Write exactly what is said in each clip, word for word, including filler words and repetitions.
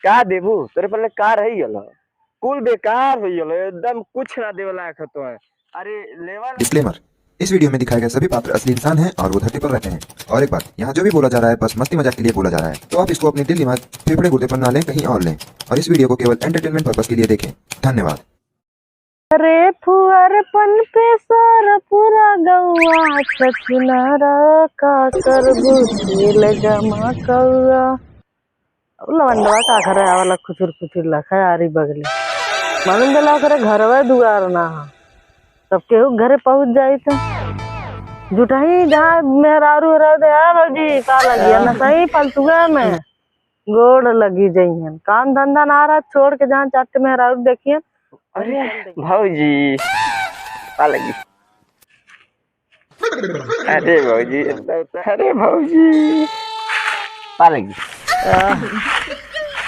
का देबू? तोरे पल्ले का रही गल? कुल बेकार हो गल, एकदम कुछ ना देवे लायक हो तो है। अरे लेवा ना। Disclaimer, इस वीडियो में दिखाए गए सभी पात्र असली इंसान हैं और वो धरती पर रहते हैं। और एक बात, यहाँ जो भी बोला जा रहा है बस मस्ती मजाक के लिए बोला जा रहा है, तो आप इसको अपने दिल दिमाग, फेफड़े गुर्दे पर ना लें, कहीं और लें और इस वीडियो को केवल एंटरटेनमेंट पर्पस के लिए देखें। धन्यवाद। अरे फुअरपन पे सर पूरा गौआ, छछिनारा का करबू तेल गमा कौआ। अब लवंडवा का करे आवाला खुचुर खुचुर लखा आरी बगले। मालूम देला ओकरे घरवे दुआर ना ह। तब केहू घरे पहुँच जाई त जुटही जहाँ मेहरारू रह दे, "आ भौजी, का लगिया?" हाँ। न सही फालतुआ में गोड़ लगी जइहन। काम धंधा ना रहा, छोड़ के जहाँ चार ठे मेहरारू देखियन। अरे भौजी, का लगी? अरे भौजी, अरे भौजी, का लगी?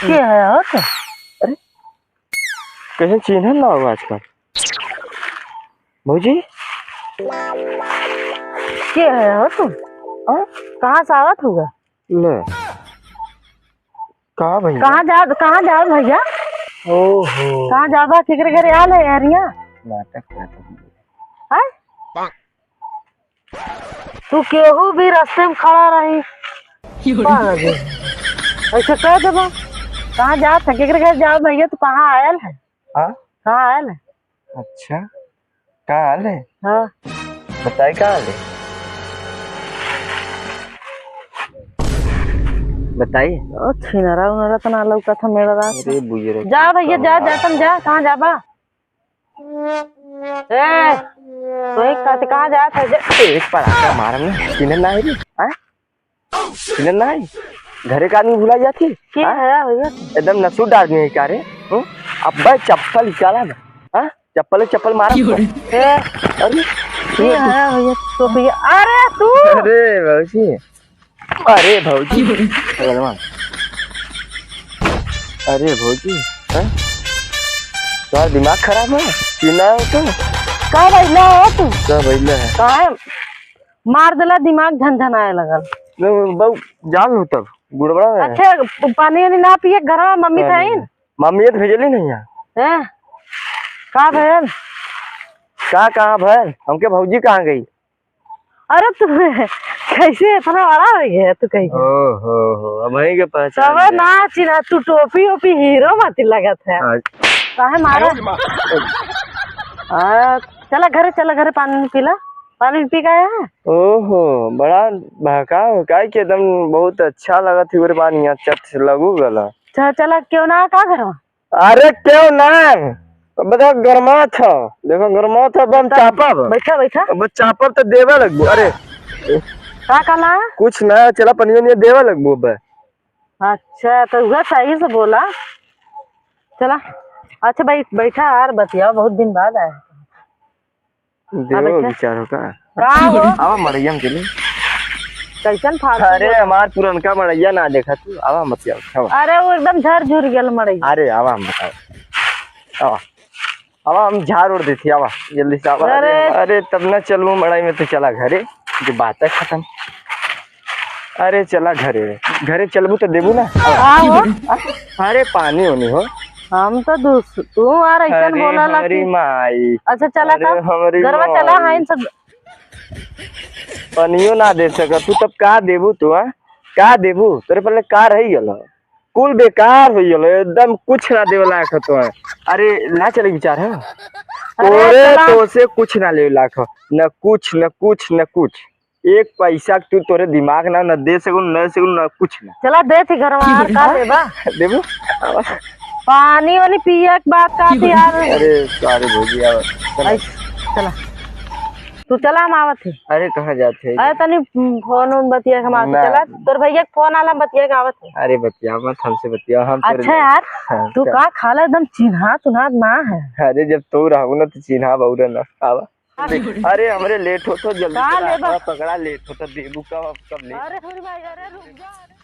के है हो तू? अरे, कैसे चिन्हन ना हो आजकल? भौजी? के है हो तू? हाँ? कहाँ से आवत हुआ? ले। का भैया? कहाँ जा, कहाँ जाओ भैया? ओहो। कहाँ जाबा? केकरे घरे आल है यारिया? नाटक करत है। हैं? तू केहू भी रास्ते में खड़ा रही, पागल है। ऐसे कह देबो, "कहाँ जात है? केकरे घर जाओ भैया, तू कहाँ आयल है? हाँ? कहाँ आयल है?" अच्छा, का हाल है? हाँ। बताई का हाल है? बताई। ओ, छिनरा उनरा त ना लौकत है मेरा रात। अरे बुजरे। जा भैया, जा, जा, तुम जा, कहाँ जाबा? ए, तू एक साथ कहाँ जात है? जा। एक पड़ाका मारम ना, चिन्हत ना है रे, हाँ? चिन्हत ना है? घरे का आदमी भुला जाती? के हाँ? है भैया? एकदम नसूड़ आदमी है का रे? हम्म? अब्बे चप्पल निकाला ना, हाँ? चप्पल, चप्पल मारा। ए, अरे, के है भैया? तो भैया, अरे तू! अरे भौजी, अरे भौजी, अरे भगवान। अरे भौजी, हैं? तोहार दिमाग खराब है? चिल्ला हो तो? का भइला हो तू? का भइला है? काहे मार देला, दिमाग झनझनाए लगल। नहीं, बहु जान लो तब, गुड़बड़ा है। अच्छा, प-, पानी वानी ना पिए, घरवा मम्मी नहीं, खाइन? नहीं। मम्मी तो भेजली नहीं है। हैं? का भयल? का कहाँ भयल? हमके भौजी कहाँ गई? अरे तू कैसे इतना बड़ा हो गया तू कहीं? ओ हो हो, अब वहीं के पहचान तब गया। ना चिन्हा तू, टोपी ओपी हीरो मत लगत है। हाँ। काहे मारा? आ, चला घरे, चला घरे, पानी पीला, पानी पी गया है। ओहो, बड़ा बहका हो, काहे कि एकदम बहुत अच्छा लगत है, पानी अच्छा से लगू गला। अच्छा, चला, क्यों ना का घरवा? अरे क्यों ना? अब देखो गरमात ह, देखो गरमात ह, अब हम बता, चापब। बैठा, बैठा। अब चापब तो देवे लगबो। अरे का कहला? कुछ ना, चला पनिया निया देवे लगबो अब। अच्छा, तो उहे सही से बोला। चला, अच्छा बैठ, बैठा यार, बतिया, बहुत दिन बाद आया। देवो बैठा। विचार हो का? का हो? आवा मड़ैया में चली। कैसन फालतू अरे बोल- हमार पुरनका मड़ैया ना देखा तू, आवा मत जाओ, आवा। अरे वो एकदम झर झुर गेल मड़ैया। अरे आवा हम बताओ, आवा, आवा हम झाड़ उड़ देती, आवा जल्दी से आवा। अरे। अरे तब ना चलबो मड़ई में तो चला घरे, जो बात है खत्म। अरे चला घरे, घरे चलबू तो देबू ना? का हो? अरे पानी होनी हो। हम तो दूस-, तू यार ऐसन अरे बोला ला हमारी कि माई। अच्छा चला अरे तब हमारी घरवा चला, माई। हाँ इन सब। पनियो ना दे सकत तू, तब का देबू तू, हाँ? का देबू? तोरे पहले का रही गल? कुल बेकार हो गल, एकदम कुछ ना देवे लायक हो तो है। अरे ना चले विचार है। अरे तोरे चला। तो से कुछ ना लेवे लायक हो, न कुछ, न कुछ, न कुछ। एक पैसा के तू, तोरे दिमाग ना, ना दे सकूं, ना दे सकूं, ना कुछ ना। चला दे थी घर में, और का देबा? देबू? पानी वानी पिए के बात का थी यार। अरे sorry भौजी, आवा। चला। ऐस-, चला। तू चला, हम आवत है। अरे कहाँ जात है? अरे तनी फोन वोन बतिया के हम आवत है। ना। चला, तोर भैया के फोन आला, हम बतिया के आवत है। अरे बतिया मत, हमसे बतिया, हम तोरे अच्छा यार, हाँ, तू चल। का खाला एकदम चिन्हा तुन्हा ना है। अरे जब तू रहबू ना तो चिन्हा बहुरे ना। आवा। अरे हमरे लेट होत हो, जल्दी कहाँ चला, लेबा? पकड़ा, पकड़ा, लेट होत हो, देबू कब, अब कब लेट? अरे थोड़ी भाई, अरे रुक जा।